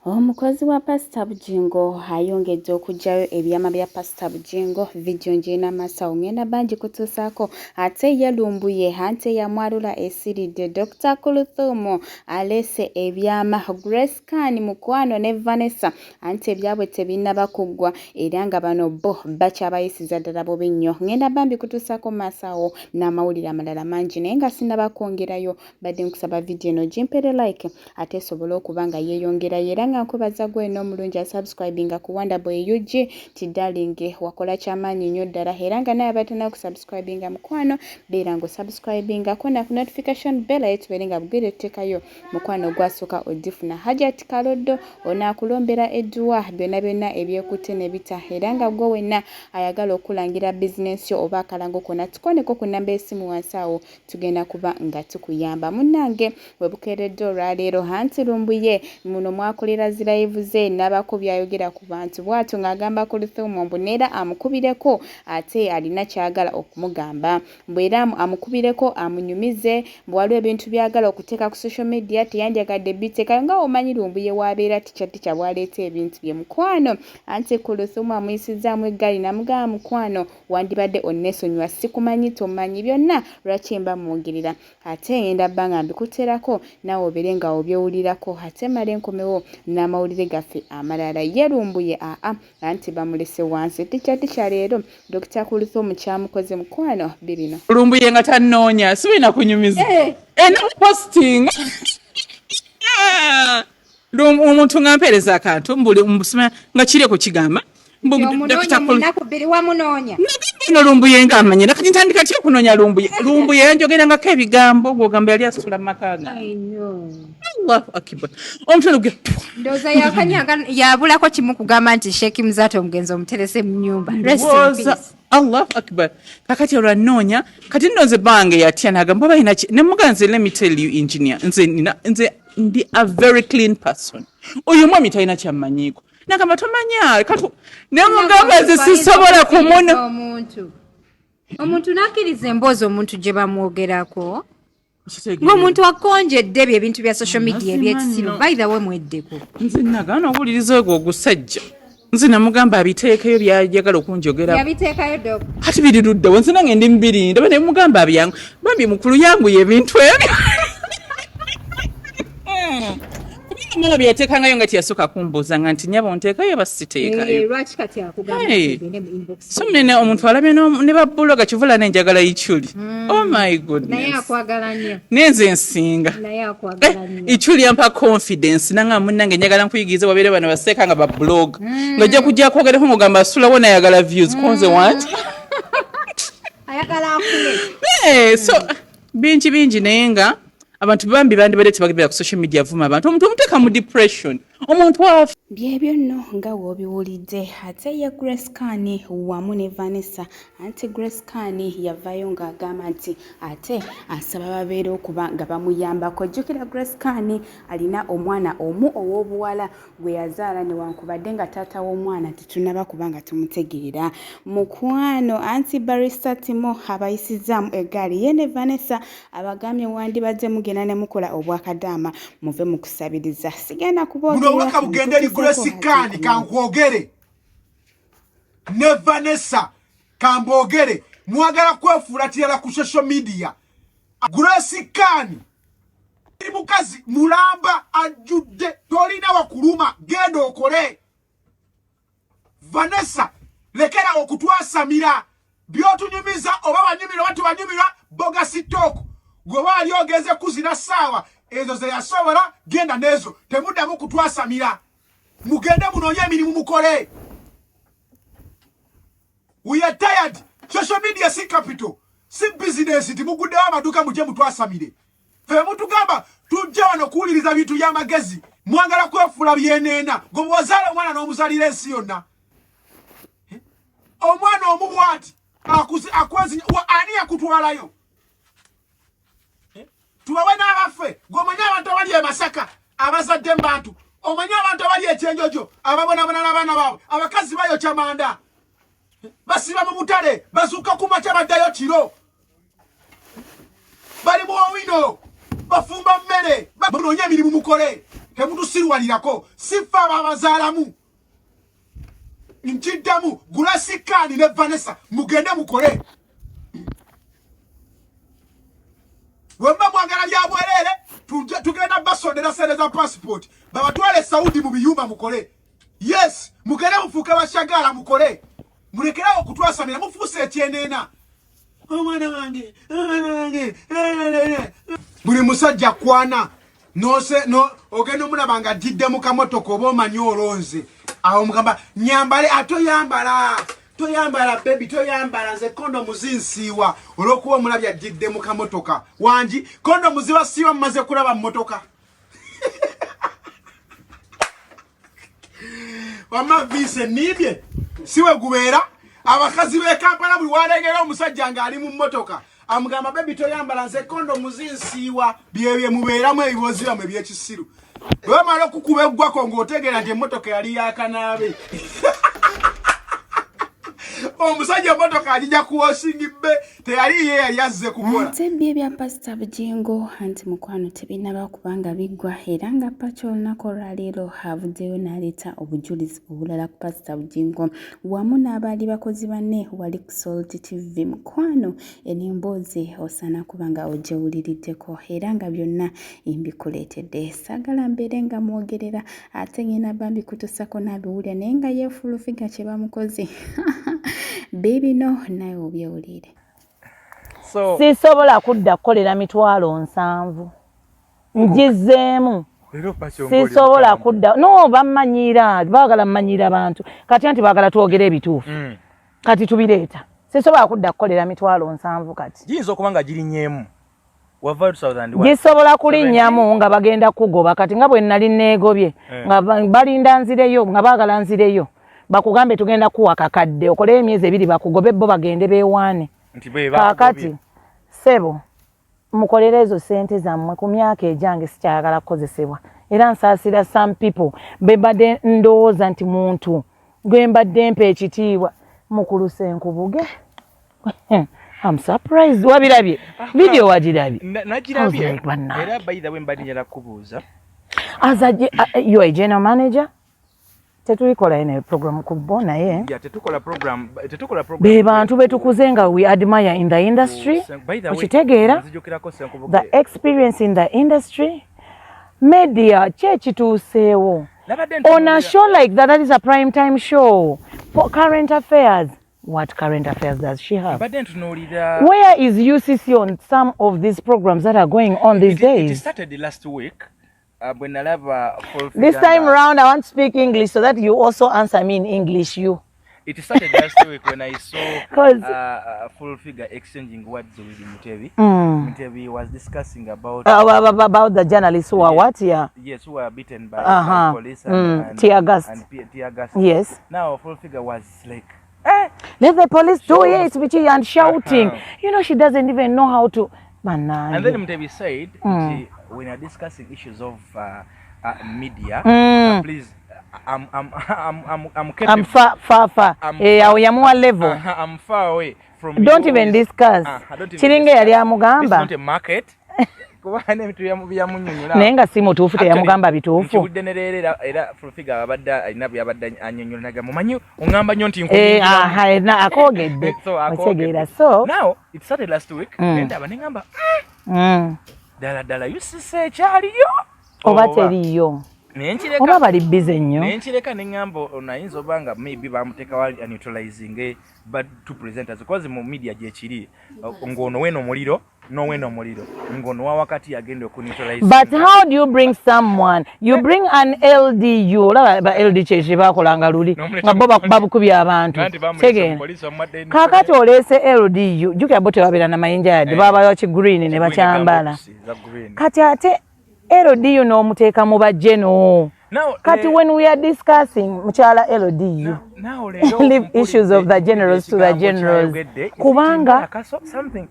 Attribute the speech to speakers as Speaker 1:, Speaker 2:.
Speaker 1: Omukozi wa Pasita Bugingo ayongedde okuggyayo ebyama bya Pasita Bugingo, vidiyo ngirina maaso awo ng'enda bangi kutuusaako ate ye Lumbuye anti eyamwalula esiridde Dokita Kulthum aleese ebyama Grace Khan mukwano ne Vanessa anti ebyabwe tebinnaba kuggwa era nga bano bo bakyabayisiza ddala bubi nnyo. Ng'enda bambi kutuusaako maaso awo n'amawulire amalala mangi naye nga sinnaba kwongerayo Mbadde nkusaba vidiyo eno ogimpere like ate esobole okuba nga yeeyongerayo era nga nkwebaza gwe n'omulungi asubscribinga ku Wonder Boy UG ti darling wakola kyamaanyi nnyo ddala era nga naye abatana kusubscribinga mukwano beera nga osubscribinga kona ku notification bell aye tubeere nga bugere tuteekayo mukwano ogwasooka ogifuna. Hajat Kaloddo ono akulombera edduwa byonna byonna ebyekutte ne bita era nga gwe wenna ayagala okulangira bizinensi yo oba akalango konna tukoneko ku nnamba y'essimu wansi awo tugenda kuba nga tukuyamba munnange webukeeredde olwaleero anti Lumbuye muno mwakolera zirayivu ze nabako byayogera ku bantu bwatyo ng'agamba ku Luthumu mbu neera amukubireko ate alina kyagala okumugamba mbu era amukubireko amunyumize mbu waliwo ebintu byagala okuteeka ku social media teyandyagadde biteekayo nga omanyi Lumbuye wabeera tica tica bwaleeta ebintu bye mukwano anti ku Luthumu amuyisizzaamu eggaali namugamba mukwano wandibadde onnesonyiwa sikumanyi tomanyi byonna lwaki mba mwongerera ate ngenda bba nga mbikuterako naawe obeere nga obyewulirako ate male nkomewo n'amawulire gaffe amalala ye Lumbuye aa anti bamulese wansi tica tica leero Dokita Kulthum kyamukoze mukwano bibino.
Speaker 2: Lumbuye nga tannoonya sibina kunyumiza eh. Eno posting omuntu nga mpeereza akantu mbuli mbusima nga kiri kukigamba no Lumbuye nga amanyi nakati ntandika ty okunoonya Lumbuye. Lumbuye yanjogerangako ebigambo ng'ogamba yali asula mu maka gange. Allahu akbar, omuntu
Speaker 3: ndowooza yakanyanga yabulako kimu kugamba nti Sheikh Muzata omugenzi omuterese mu nyumba.
Speaker 2: Allahu akbar. Kakati olwanoonya kati nno nze bange yatya nagamba oba ina ne muganze. Let me tell you, engineer, nze nina nze ndi a very clean person. Oyo mwami talina kyammanyiiko. Nagamba tomanya kati ne mugamba nze sisobola kumuna
Speaker 3: omuntu nakkiriza emboozi omuntu gye bamwogerako ng'omuntu akonjedde ebyo ebintu bya social media ebyekisiru. By the way, mweddeko.
Speaker 2: Nze nagaana owuliriza ogwo ogusajja. Nze namugamba abiteekeyo byayagala okunjogera.
Speaker 3: Yabiteekayo, Dok?
Speaker 2: Kati biri luddawo? Nze nange ndi mubirinda ba nemugamba abyangu bambi mukulu yanguye ebintu ebyo kubanga mama byeyateekangayo nga teyasooka kumbuuza nga nti nyabo nteekayo basiteekayo.
Speaker 3: Eh, lwaki kati akugamba tugende mu inbox?
Speaker 2: So mnene omuntu alabye ne babuloga kivula nenjagala Ichuli. Oh my goodness.
Speaker 3: Naye akwagala nnyo.
Speaker 2: Nenze nsinga.
Speaker 3: Naye akwagala nnyo.
Speaker 2: Ichuli yampa confidence nanga munnange njagala nkuyigirize wabeere bano baseeka nga bablog ng'ojja kujja kwogereko ng'ogamba asulawo nayagala views konze wanti
Speaker 3: ayagala akule.
Speaker 2: Eh, so bingi bingi naye nga abantu bambi bandibadde tebagibira ku social media vuma abantu omuntu omuteeka mu depression omuntu afa.
Speaker 1: Byebyo nno nga w'obiwulidde ate ye Grace Khan wamu ne Vanessa anti Grace Khan yavaayo ng'agamba nti ate asaba babeere okuba nga bamuyambako. Jjukira Grace Khan alina omwana omu ow'obuwala gwe yazaala newankubadde nga taata w'omwana tetunaba kuba nga tumutegeera. Mukwano anti Barista Timo abayisizzaamu eggaali ye ne Vanessa abagambye wandibadde mugenda ne mukola obwakadaama muve mu kusabiriza. Sigenda
Speaker 4: kuboogera. Buno obubaka bugende eri Grace Khan kankwogere ne Vanessa kambogere mwagala kwefuula kirala ku social media. Grace Khan mukazi mulamba ajjudde tolina wakuluma genda okole. Vanessa lekera okutwasamira byotunyumiza oba banyumirwa oba tebanyumirwa bogus talk gwe waali ogenze kuzina ssaawa ezo ze yasobola genda n'ezo temuddamu kutwasamira mugende munoonye emirimu mukole. We are tired. Social media si capital si business nti muguddewo amaduuka mujje mutwasamire. Fe mutugamba tujja wano kuwuliriza bintu by'amagezi mwagala kwefuula byeneena gwe bwozaala omwana n'omuzaalira ensi yonna omwana omu bwati akwezi ani yakutwalayo tubawe n'abaffe gwe omanyi abantu abali e Masaka abazadde mu bantu omanyi abantu abali ekyenjojo ababonabona n'abaana baabwe abakazi bayokya manda basiba mu butale bazuuka ku makya baddayo kiro bali mu owino bafumba mmere munoonye emirimu mukole. Temutusirwalirako, sifa ababazaalamu. Nkiddamu, Grace Khan ne Vanessa mugende mukole. Wemba mwagala bya bwerere, tugenda basondera sente za passport babatwale Saudi mu biyumba mukole. Yes, mugende mufuuke bashagala mukole, mulekerawo okutwasamira, mufuuse ekyeneena. Omwana wange, omwana wange, buli musajja kwana nose no ogenda omulaba nga ajjidde mu kamotoka oba omanyi olonze awo mugamba nyambale, atoyambala toyambala baby toyambala, nze kondomu zinsiiwa olw'okuba omulabye ajjidde mu kamotoka. Wangi kondomu zibasiiwa mumaze kulaba mmotoka. Wamma viise nnimbye siwe gubeera. Abakazi b'e Kampala buli walengera omusajja ng'ali mu mmotoka amugamba baby toyambala, nze kondomu zinsiiwa. Byebye mubeeramu ebibozi byammwe ebyekisiru. Bwe bamala okukuba eggwako ng'otegeera nti emmotoka yali yakanaabe. Omusajja emmotoka agijja ku washing bay, teyali ye yali azze kukola.
Speaker 1: Ate byo ebya Pasita Bugingo anti mukwano tebinnaba kubanga biggwa, era nga Pacho olunaku olwaleero avuddeyo n'aleeta obujulizi obulala ku Pasita Bugingo wamu n'abaali bakozi banne wali ku Salt TV. Mukwano eno emboozi osaana kuba nga ogyewuliriddeko, era nga byonna mbikuleetedde. Saagala mbeere nga mwogerera ate ngenda bambi kutusako n'abiwulira, naye nga yeefulufiga kye bamukoze biibino naye obyewulire.
Speaker 2: So,
Speaker 5: sisobola kudda kukolera 700,000 ngizeemu. Sisobola kudda no bamanyiira, baagala mmanyiira bantu kati anti baagala twogere ebituufu. Kati tubireeta. Sisobola kudda kukolera 700,000 kati.
Speaker 6: Giyinza okuba nga girinyeemu.
Speaker 5: Gisobola kulinnyamu nga bagenda kugoba kati nga bwe nali neegobye nga balinda nzireyo, nga baagala nzireyo bakugambe tugenda kuwa kakadde okoleyo emyezi 2 bakugobe bo bagende beewaane. Kaakati ssebo mukolere ezo ssente zammwe ku myaka egyange sikyayagala kukozesebwa. Era nsaasira some people be mbadde ndowooza nti muntu gwe mbadde mpa ekitiibwa mukulu Ssenkubuge. I'm surprised. Wabirabye video wagirabye?
Speaker 6: Nagirabye era by the way mbadde njagala kubuuza.
Speaker 5: As a you are a general manager, tetulikola eno program ku bo naye
Speaker 6: tetukola program, tetukola program.
Speaker 5: Be bantu betukuze nga we admire in the industry, okitegeera, the experience in the industry media ki ekituuseewo on a show like that, that is a prime time show for current affairs. What current affairs does she have? Where is UCC on some of these programs that are going on these days?
Speaker 6: It started last week.
Speaker 5: This time round, I want to speak English so that you also answer me in English, you.
Speaker 6: It started last week when I saw Full Figure exchanging words with Mutebi. Mutebi was discussing about
Speaker 5: about the journalists who are what? Yeah.
Speaker 6: Yes, who were beaten by police and
Speaker 5: tear gas.
Speaker 6: And tear gas.
Speaker 5: Yes.
Speaker 6: Now Full Figure was like,
Speaker 5: let the police do it, and shouting. You know, she doesn't even know how to.
Speaker 6: And then Mutebi said, when you're discussing issues of media, please, I'm capable.
Speaker 5: I'm far, far, far. Level.
Speaker 6: I'm far away from.
Speaker 5: Don't even discuss. Chiringe yali amugamba.
Speaker 6: It's not a market.
Speaker 5: Naye nga si mutuufu teyamugamba bituufu.
Speaker 6: Nkivudde ne leero era Full Figure abadde alina byabadde annyonnyola nagamba omanyi oŋŋamba nnyo nti
Speaker 5: akoogedde otegeera. So
Speaker 6: now it started last week nendaba ne ŋŋamba ddala ddala UCC ekyaliyo
Speaker 5: oba teriiyo oba bali busy nnyo.
Speaker 6: Nenkireka ne ŋŋamba ono ayinza oba nga maybe bamuteekawo neutralizing but two presenters because mu media gyekiri ng'ono weeno omuliro noweno omuliro ng'ono wa wakati agenda okuneutralize.
Speaker 5: But how do you bring someone? You bring an LDU, olaba ba LD kye bakolanga luli nga bo babukubye abantu. Tegeera. Kaakati oleese LDU, jjukira bo tebabeera na mayinja yadde, babayo ki green ne bakyambala. Kati ate LDU n'omuteeka mu bajeno. Kati when we are discussing mukyala LDU, leave issues of the generals to the generals. Kubanga
Speaker 6: something.